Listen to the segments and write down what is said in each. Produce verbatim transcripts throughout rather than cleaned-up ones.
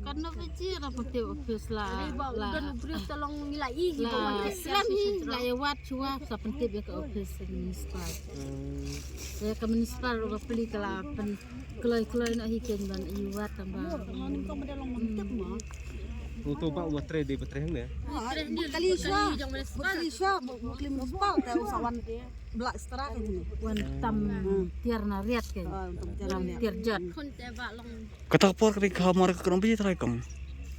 Katno baje la pynthep office la, la, la slem hi, la ïa wad shuwa sa pynthep ïa ka office municipal. Ïa ka municipal ruh ba plie ka la pyn kloi kloi noh hi ken ban ïa wad tang ba. Uto ba u trei de ba trei hangne. Kali sha, kali sha, kali municipal te u sa wan. Bla stra ka jini. Wan tam tiar na riat ke. Ah, tam tiar na riat. Tiar jot. Kata ka por ka ri ka hamar ka kena biji trai kong.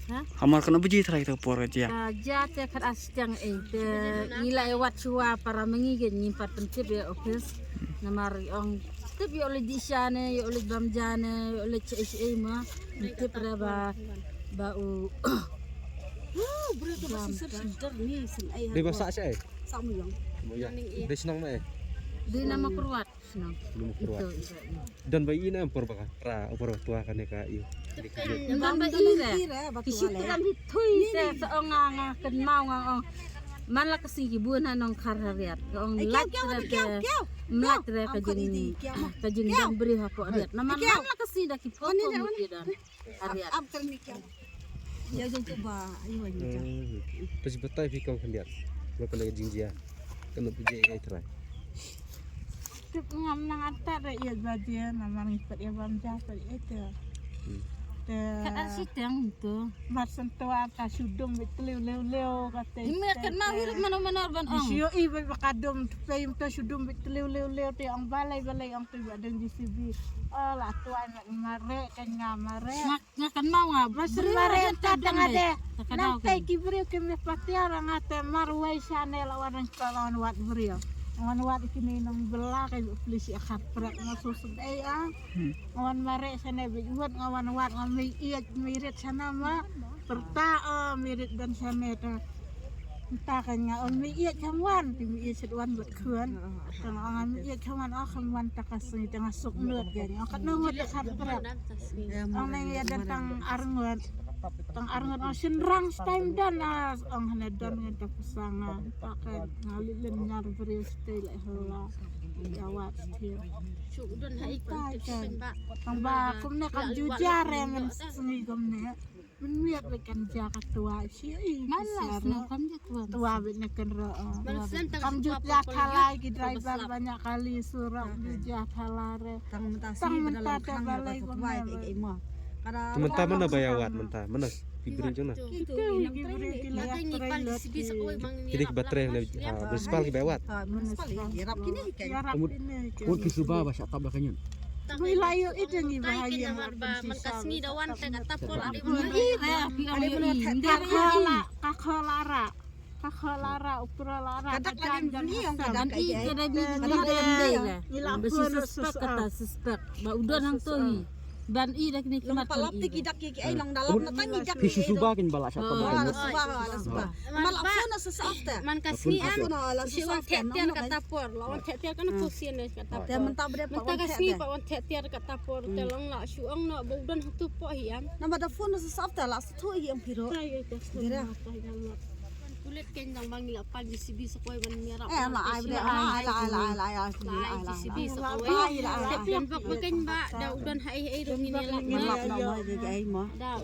Ha? Hamar kena biji trai kata ka por ka jia. Ka jia te khat as tiang ei te ila e wat shuwa para mengi ke nyimpat pynthep ïa office. Namar ong tip ïa oleh di sha ne, ïa oleh bam ja ne, ïa oleh che ei ma. Tip ra ba ba u. Bro ka ba sisir sisir ni sen ei. Dei ba sa che ei. Sa muyong. Muyong. Dei shnong ma ei. Dei nama Purwat shnong. Nama Purwat. Ito, ito, ito. Don ba i na por ba ka ra por ba tua kane ka i. Don ba i re. Ki shu tram hi thui te sa ong nga nga kynmaw nga ong. Man la ka sngi ki bun ha nong khar ha riat. Ka ong lait re te mlait re ka jing ka jing dang bri ha po riat. Na man man la ka sngi da ki po po mu ki don. Ariat. Ap kar ni kya. Ya jong tu ba ayo ayo ja. Pas batai phi kong khyndiat. Lo kena jingjia. Kena pije ai trai. Tip ngam nang atat re ïa ba dia namar ngi pat ïa bam ja pat ïa te. Te. Kat ar siteng tu. Mar sentua ka sudum bit tliu leu leu ka te. Ime kan ma wir mano mano ban ong. Sio i ba ka dum te pei to sudum bit tliu leu leu te ong balai balai ong te ba deng J C B. Oh la tuan mare kan nga mare. Nga kan mau nga. Mas mare ta tang ade. Nang tai ki briew ki me patia ra nga te mar wai sane la wan ka wan wat briew. Wan wat kini nang bela ka plis ya khat prak nga so sedai ah. Wan mare sane bi wat nga wan wat nga mi iat mi rit sana ma. Perta oh mi rit dan sane ta. Nta ka nga ong mi ïeit kham wan, ti mi ïeit shet wan bad khun. Tang ong mi ïeit kham wan, oh kham wan ta ka sngi tang suk nud ka nga. Ong kat nong ïeit kham prak. Ong nang ïa don tang arngut. Tang arngut ong shin rang stai don ah ong hane don ngan ta pasang ah. Ta ka nga lilin ngar briew stai leh hela. Ïa wat stai. Tang ba kumne kam jujar eh men sngi kumne. Min miet bad kan ja ka tua shi i. Mala sna kam ja tua. Tua bad ne kan ro. Kam ju ja thalai ki driver banyak kali surok ju ja thalai re. Tang menta si tang menta te balai ko me. Tang menta mana ba ïa wat menta mana ki briew jong na. Kita ki briew ki la trei lot ki. Kini ki ba trei na municipal ki ba ïa wat. Municipal ki rap kini ki. Rap kini ki. Ki suba ba sha tab da kanyun. Bui la ïoh i dang i ba ha ïa man ka sngi da wan te kata por ade bun i re pi ong ïoh i nda ka khola ka khola ra ka khola ra u pro la ra ka dak la jan ni ong ka dak i ka da ni ka da ni re i la pun suspek kata suspek ba u don hangto i ban i da kini ki mat ka i ki dak ki ai long dalam na tang i dak ki suba kin bala sha ta ba la suba la suba man la pun sa sa afta man ka sngi an si wan te ter kata por la wan te ter kana pusin kata por. Te mynta ba dei mynta ka sngi ba wan te ter kata por te long la shu ong no ba u don hatu po hi am. Nama da phone sa saf te la sa thu hi am piro. Gira. Kulit ken jang bang la pan J C B sa koi ban mira. Eh la ai ba la ai la ai la ai la ai la ai la ai. J C B sa koi. Te pin bok ba ken ba da u don hai hai ru ni la. Ni la na mo de ai mo. Da.